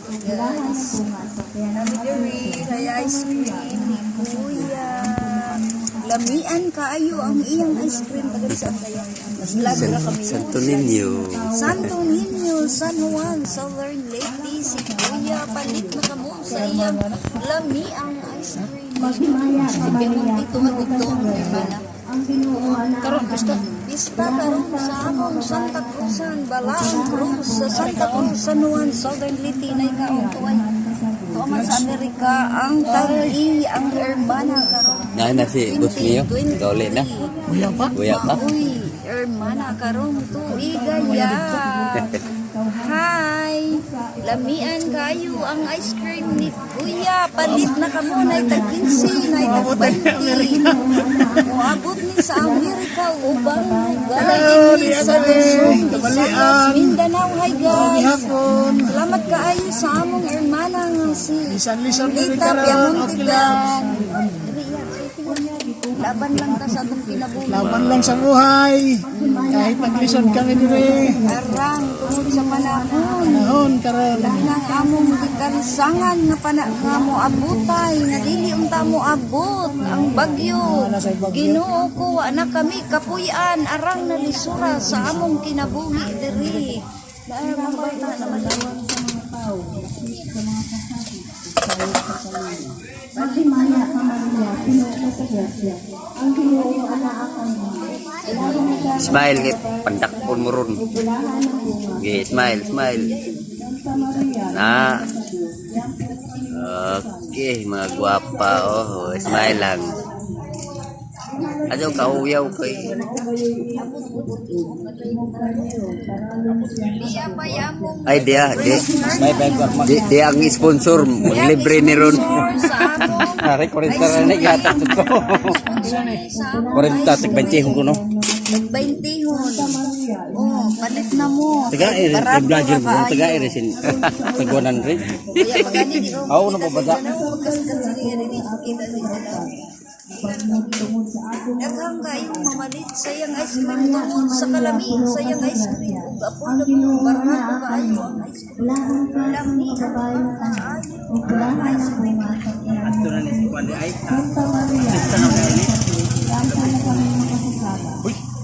Guys. Kami diri kay ice cream ni Kuya. Lamian kaayo ang iyang ice cream. Taga saan kaya? Vlog ra kami. Santo Niño. Santo Niño, San Juan, Southern Leyte, si Kuya, palit na kamo sa iyang lamiang ice cream. Si Piamonte tumatugto ang hermana. Karon pista. Pista karon sa among Santa Cruzan, Balaang Cruz, sa Santa Cruz, San Juan, Southern Leyte, nay kaon tuway. Tuwa man sa Amerika, ang tag-i, ang hermana karon. Na na si Boss Mio. Gauli na. Buya pa. Buya pa. Uy, hermana karon tuiga ya. Hi! Lamian kayo ang ice cream ni Kuya. Palit na kamo na tag 15, na tag 20. Moabot ni sa Amerika ubang lugar dinhi sa Luzon, Visayas, Mindanao. Hi guys. Hapon. Salamat kaayo sa among hermana nga si Lisan-lisan diri Lita karon. Piamonte Okay lang. Vlog. Dili ya, laban lang ta sa atong kinabuhi. Laban lang sa buhay. Kahit naglisod kami diri. Arang tungod sa panahon. Panahon karon. Labi na ang among gikansangan nga pana nga moabutay nga dili unta moabot ang bagyo. Ginoo ko, wa na kami kapuy-an arang nalisura sa among kinabuhi diri. Naa mga bata naman. Maghimaya ka, Maria, puno ka sa grasya. Ang Ginoo anaa kamo. Bulahan ka Smile kay pandakpon mo ron. bulahan ng bunga. Okay, smile, smile. Santa Maria, Na. Okay, mga gwapa oh, smile lang. Ano kauyaw kay Diya pa among Ay dia, di, di, di ang sponsor, libre ni ron. Sponsor sa among Are, 40 ra ni gihatag to. Sponsor ni sa among 40 tag 20 ko no. Tag 20 hon. Oh, palit na mo. Taga ere, Barato vlogger ra mo, taga kaayo. ere sin tag 100. Kaya pagani di ko. Aw, na babada. Kita sa dalaw. Daghang kayong mamalit sa iyang ice cream tungod sa kalami sa iyang ice cream ug affordable, barato kaayo ang ice cream. Bulahan ka sa Lami mga babae na tanan. kaayo. Ug bulahan ng bunga sa iyang. na ni si Kuan ay. Santa Maria, Lampo na kami makasasala.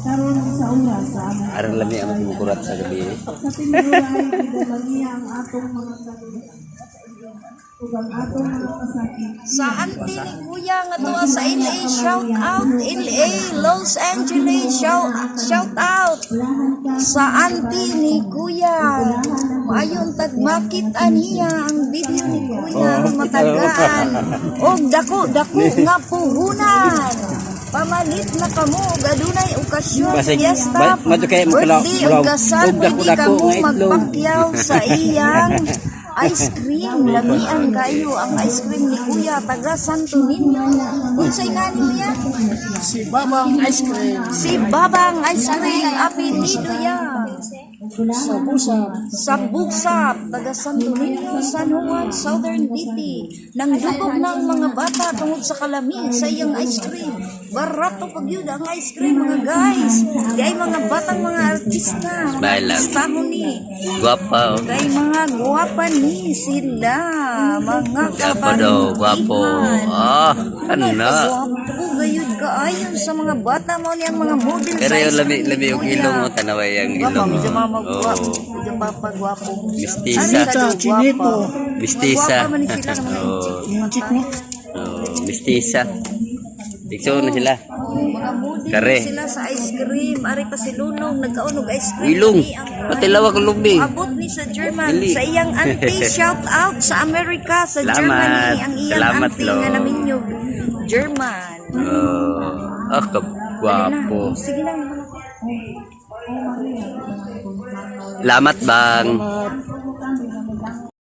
Karon ug sa oras sa among Arang lami ang kumukurat sa gabi. Sa tinuray, gidala ang atong mga kaluyan ug ang atong mga kasakit. Sa auntie ni Kuya nga tuwa sa LA, shout out LA, Los Angeles, shout out Bulahan ka sa auntie ni Kuya. Maayon tag makita niya ang video ni Kuya aron matagaan. Og dako dako nga puhunan. Pamalit na kamo og adunay okasyon, Basig, fiesta, madto kay mo kala- birthday ug kasal, og pwede dako-dako kamo nga itlog. magpakyaw sa iyang ice cream. Lamian kayo ang ice cream ni Kuya taga Santo Niño. Unsay ngani niya? Si Babang Ice Cream. Si Babang Ice Cream, apelido ya. Sa Busab. Sa Bugsap, taga Santo Niño, San Juan, Southern Leyte. Nang dugog ng mga bata tungod sa kalami sa iyang ice cream. Barato pag yun ang ice cream, mga guys. Di ay mga batang mga artista. Mga Smile lang. artista mo ni. Gwapa oh. Kay mga guwapa ni sila. Mga Gwapo daw, gwapo. kabarangkihan. Ah, ano? Gwapo gayud kaayon sa mga bata mo niyang mga model Pero sa yung ice lami, cream ni lami yung Kuya. ilong mo, tanaway ang Gwapa, ilong. medyo Oh. mama Oh. medyo papa gwapo. Mistisa. Ano sa Chinito. Mistisa. Gwapa man ni sila ng mga Oh. inchik. Yung chick mo. Oh, mistisa. Tikso na sila. Oh, mga model Kare. sila sa ice cream. Ari pa si Lunong nagkaon og ice cream. Ilong. Lami ang Pati lawak ang lubi. Abot ni sa German Dili. sa iyang auntie, shout out sa Amerika, sa Salamat. Germany ang iyang Salamat, auntie nga Lo. naminyo German. Oh, ah, kagwapo. Sige lang. Lamat bang.